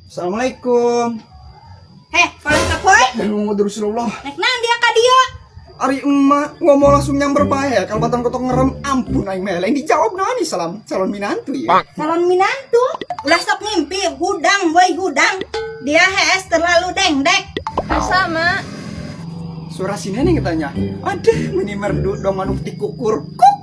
Assalamualaikum. Heh, kolot kapoe. Dan Muhammad Rasulullah. Nek naon dia ka dieu? Ari emak ngomong langsung nyamber bae kalau batang kotok ngerem, ampun aing mah lain dijawab nani salam calon minantu ya. Calon minantu. Ulah sok mimpi, hudang woi hudang. Dia hees terlalu dengdek. Sama. Suara si neneng katanya. Aduh, meni merdu dong manuk dikukur. Kuk.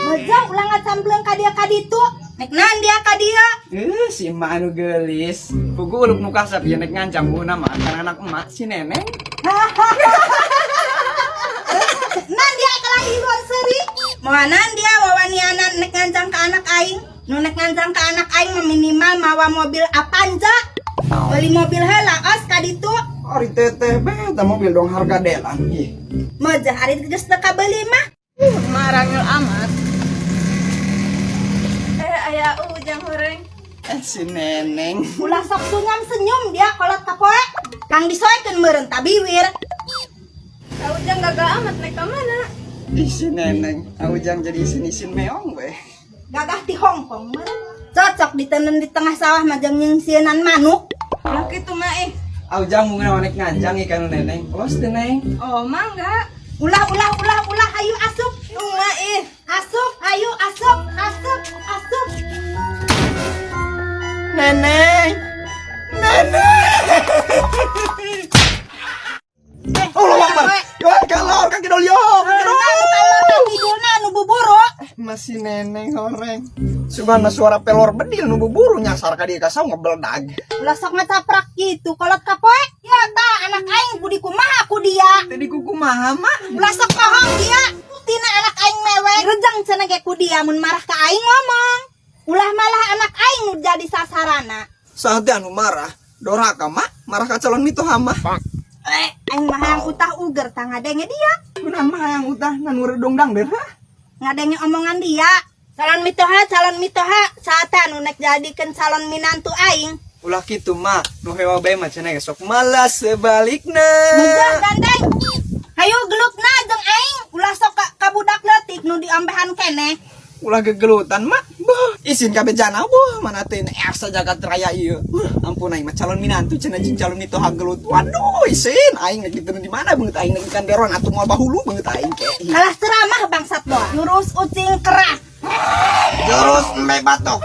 Mejang ulah ngacambleng ka dia ka ditu. Nek naon dia ka dieu? Eh, si emak anu gelis. Pugu uluk nu kasap ya nek ngancam guna mah kan anak emak si neneng. Nan dia kalah di luar seri. Moanan dia wawanianan nek ngancang ke anak aing. Nu nek ngancang ke anak aing mah minimal mawa mobil Avanza. Beli mobil heula os ka ditu. Ari teteh beta mobil dong harga delan. Ih. Mejah ari geus teu kabeuli mah. Marangil amat. Eh, aya Ujang horeng. Eh, si neneng. Ulah sok senyum senyum dia kolot kapoe. Kang disoekeun meureun tabiwir. Ka Ujang gagal amat naik ke mana? Ih, si neneng. Ujang jadi isin-isin meong we. Gagah di Hong Kong meureun. Cocok ditenen di tengah sawah mah jeung nyingsieunan manuk. Lah kitu mah ih. Ujang mungkin nek nganjang ikan neneng. Los teh neng. Oh, mangga. Ulah ulah ulah ulah hayu asup. Emak ih. Asup, hayu asup, asup, asup. Neneng. Neneng. Eh, Allah Akbar. Ya kalor kaki dol yo. Kidulna nu buburu. Masih neneng horeng. Subhanallah suara pelor bedil nu buburu nyasar ka dieu ka saung ngebeledag. Ulah sok ngecaprak gitu kolot kapoe. Ya tah anak aing budi kumaha ku dia. Tadi kumaha mah? Ulah sok bohong dia. Tina anak aing mewek. Rejeng cenah ge ku dia mun marah ka aing ngomong. Ulah malah anak aing nu jadi sasarana. Saha teh anu marah? Doraka mah, marah ka calon mitoha mah. Eh, aing mah hayang utah uger tah ngadenge dia. Kunaon mah hayang utah ngan nguredong dangder ha? Ngadenge omongan dia. Calon mitoha saha teh anu nek jadikeun calon minantu aing. Ulah kitu mah, nu hewa bae mah cenah sok malas sebalikna. Mejah gandeng. Hayu gelutna jeung aing, ulah sok ka budak leutik nu diombehan keneh. Ulah gegelutan mah. Boh, isin kabeh jana boh, mana teh asa jagat raya ieu. Ampun aing mah calon minantu cenah jeung calon mitoha gelut. Waduh, isin aing nek di mana beungeut aing nek ikan beron atuh moal bahulu beungeut aing ke. Kalah ceramah bangsat boa. Jurus ucing kerah. Jurus embe batok.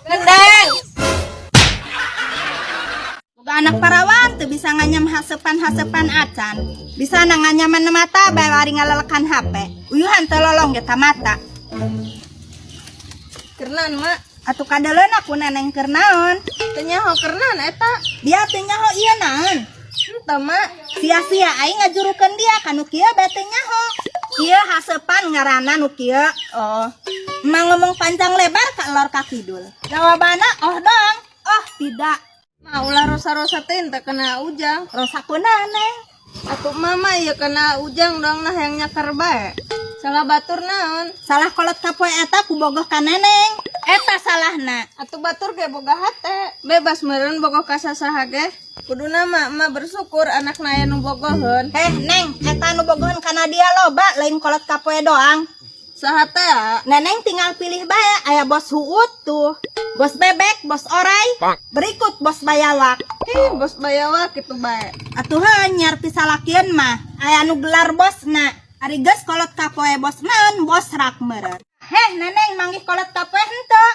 Gendeng. Boga anak parawan teu bisa nganyam hasepan-hasepan acan. Bisa na nganyaman mata bae wari ngalelekan HP. Uyuhan teu lolong ge mata. Kernan, Mak. Atuh kadeleun aku neneng keur naon. Teu nyaho kernan eta. Dia teu nyaho ieu naon. Henteu, Mak. Sia-sia aing ngajurukeun dia kanu kieu bae teu nyaho. Kieu hasepan ngaranna nu kieu. Oh, Emang ngomong panjang lebar ka lor ka kidul. Jawabanna oh dong. Oh tidak. Ma ulah rosa-rosa teh teu kena Ujang. Rosa kunaon neng? Atuh mama ieu kena Ujang dong nah yang nyakar bae. Salah batur naon? Salah kolot kapoe eta ku bogoh ka neneng. Eta salahna. Atuh batur ge boga hate. Bebas meureun bogoh ka sasaha ge. Kuduna mah emak bersyukur anakna aya nu bogoheun. Heh neng, eta nu bogoheun kana dia loba lain kolot kapoe doang. Saha teh? Ah? Neneng tinggal pilih bae aya bos huut tuh. Bos bebek, bos orai, berikut bos bayawak. Ih, bos bayawak kitu bae. Atuh heuh nyar pisalakieun mah aya nu gelar bosna. Ari geus kolot kapoe bos naon bos rak meureun. Heh neneng manggih kolot kapoe henteu.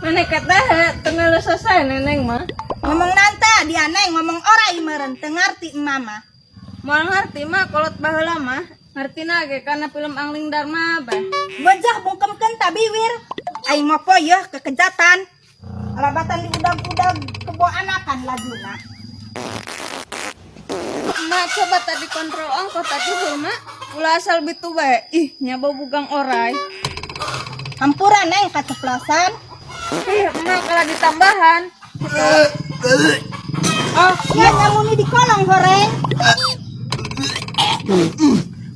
Maneh kata teu selesai neneng mah. Ngomong nanta dia neng ngomong orai meureun teu ngarti mama. Moal ngarti mah kolot baheula mah. Ngartina ge kana film Angling Dharma bae. Bejah bungkemkeun tabiwir. Aing mah poyeuh kekejatan. Alabatan diudag-udag kebo anakan lajuna. Mak coba tadi kontrol ongkoh tadi mak. Ulah asal bitu bae. Ih, nyaba bugang orai. Hampura neng kaceplosan. Ih, emak kalau ditambahan. Oh, ya nyamuni di kolong goreng.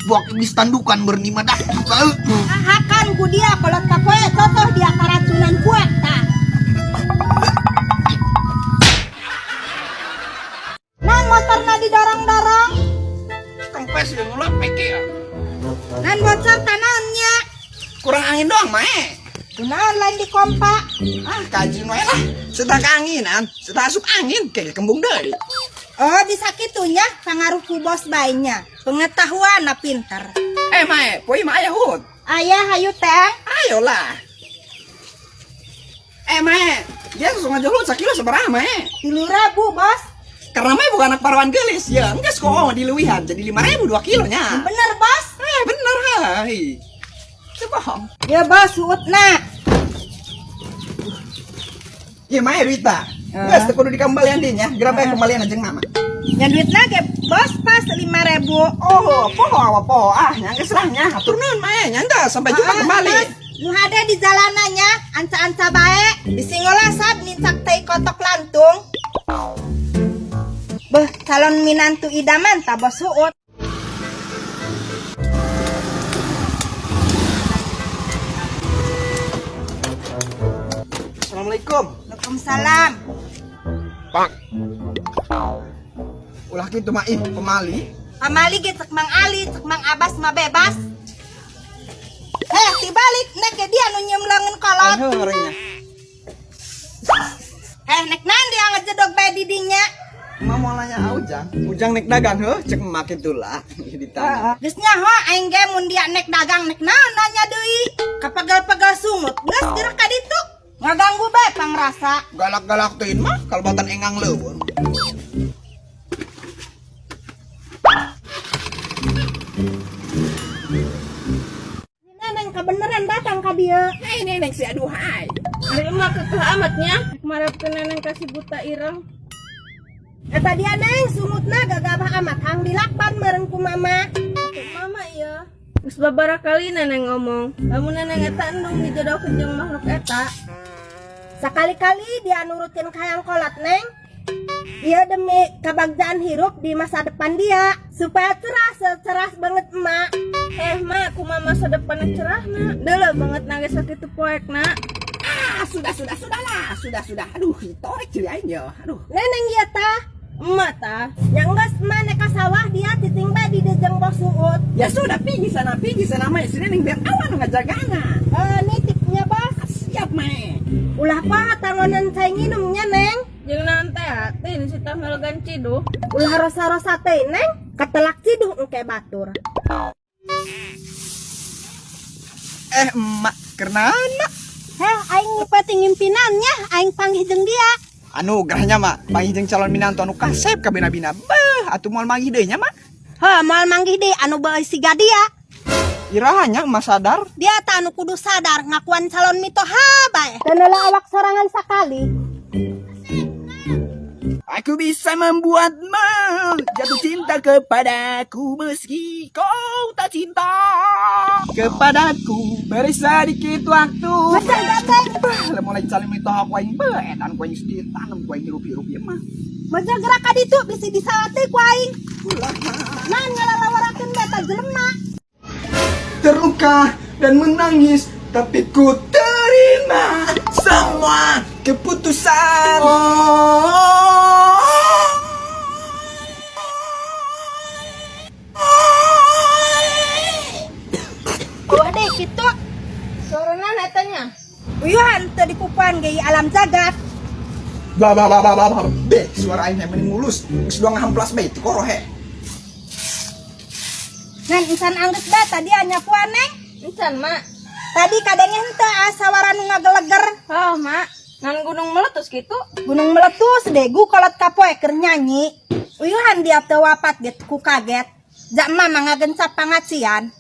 Buak iblis tandukan bernima dah. Hakan ku dia kolot kapoe totoh dia karacunan kuat tah. Nang motorna didorong-dorong. Kempes yang ulah peke ya. Nan bocor tanaonnya. Kurang angin doang, Mae. Kunaon lain di kompa? Ah, kaji we lah. Setelah keanginan, setelah asup angin kayak kembung deui. Oh, bisa kitunya pangaruh ku bos bae nya. Pengetahuan pinter. Eh, Mae, poe mah aya hut. Ayah hayu teh. Ayolah. Eh, Mae, dia langsung aja lu sakilo sabaraha, Mae? 3.000, Bos. Karena Mae bukan anak parawan gelis ya, enggak kok dilewihan jadi 5.000 2 kilonya. Bener, Bos. Eh, bener, hai. Itu bohong. Ya, Bos, suutna. Ya, Mae duit ta. Geus teu kudu dikembalian deui nya, geura bae kembalian aja mama. Ya duitna ge, Bos, pas 5.000. Oh, poho awa poho ah, nya geus lah nya. Hatur nuhun, Mae, nya dah, sampai jumpa kembali. Nu hade di jalanannya, anca-anca bae, bisi ngolasab nincak tai kotok lantung. Beh, calon minantu idaman ta Bos Suut. Assalamualaikum. Waalaikumsalam. Ulah kitu mah ih, pemali. Pamali ge cek Mang Ali, cek Mang Abbas mah bebas. Heh, dibalik nek ge dia nu nyium leungeun kolot. Eh, orangnya. Heh, nek naon dia ngejedog bae di dinya. Emak mau nanya ah, Ujang. Ujang nek dagang heuh, cek emak itulah. Ditanya. Geus nyaho aing ge mun dia nek dagang nek naon nanya deui. Kapegel-pegel sungut, geus gerak ka ditu. Ngaganggu bae pangrasa. Galak-galak teuing mah kalbatan engang leuweung. Neneng kebeneran datang ka dieu. Hei neneng si aduhai. Ari emak kekeh amatnya. Marapkeun neneng ka si buta ireng. Eta dia neng sungutna gagabah amat hang dilakban meureun ku mama. Tuh, mama iya. Geus babaraha kali neneng ngomong, lamun neneng eta endung dijodohkeun jeung makhluk eta. Sakali-kali dia nurutin kahayang kolot neng. Dia demi kebagjaan hirup di masa depan dia supaya cerah secerah banget emak. Eh, mak, kumaha masa depannya cerah na? Deuleu banget nangis sakitu poekna. Ah, sudah sudah sudah lah, sudah sudah. Aduh, torek jadi aing ya. Aduh. Neneng ieu tah. Emak tah. Yang geus emak nek ka sawah dia cicing bae di jeung Bos Suut. Ya sudah, pergi sana mae. Sini neng biar awan ngajagana. Eh, nitipnya bos. Siap, mae. Ulah pa tangonan cai nginumnya neng. Jeung naon teh tin si tah melegan ciduh. Ulah rosa-rosa teh neng. Ketelak ciduh engke batur. Eh, emak, kenaan, mak? Heh, aing ngipeti ngimpinannya, aing panggih jeung dia. Anu, gerahnya mak, panggih jeung calon minantu anu kasep ka bina-bina. Beuh, atuh moal manggih deui nya, mak. Heh, moal manggih deui anu beuh siga dia. Irahanya emak sadar. Dia tah anu kudu sadar ngakuan calon mitoha bae. Dan awak sorangan sakali. Aku bisa membuatmu jatuh cinta kepadaku meski kau tak cinta kepadaku. Beri sedikit waktu. Macam gandeng. Bah, lah mulai calon mitoha ku aing beuh, edan ku aing ditanam ku aing hirup-hirup ieu mah. Mojo gerak ka ditu bisi disawat deui ku aing. Ulah mah. Nah, ngalalawarkeun beta jelema. Terluka dan menangis, tapi ku terima semua keputusan. Oh. Wah deh kitu. Sorona eta nya. Uyuhan teu dipupuan ge alam jagat. Bla bla bla bla bla bla. Beh, suara aing mending mulus. Geus dua ngahamplas bae itu korohe. Ngan encan anggeus bae tadi nyapuan neng. Encan, mak. Tadi kadangnya henteu sawara nu ngageleger. Oh, mak. Ngan gunung meletus gitu. Gunung meletus degu kolot kapoe keur nyanyi. Uyuhan dia teu wapat ge ku kaget. Jak mama ngagencap pangacian.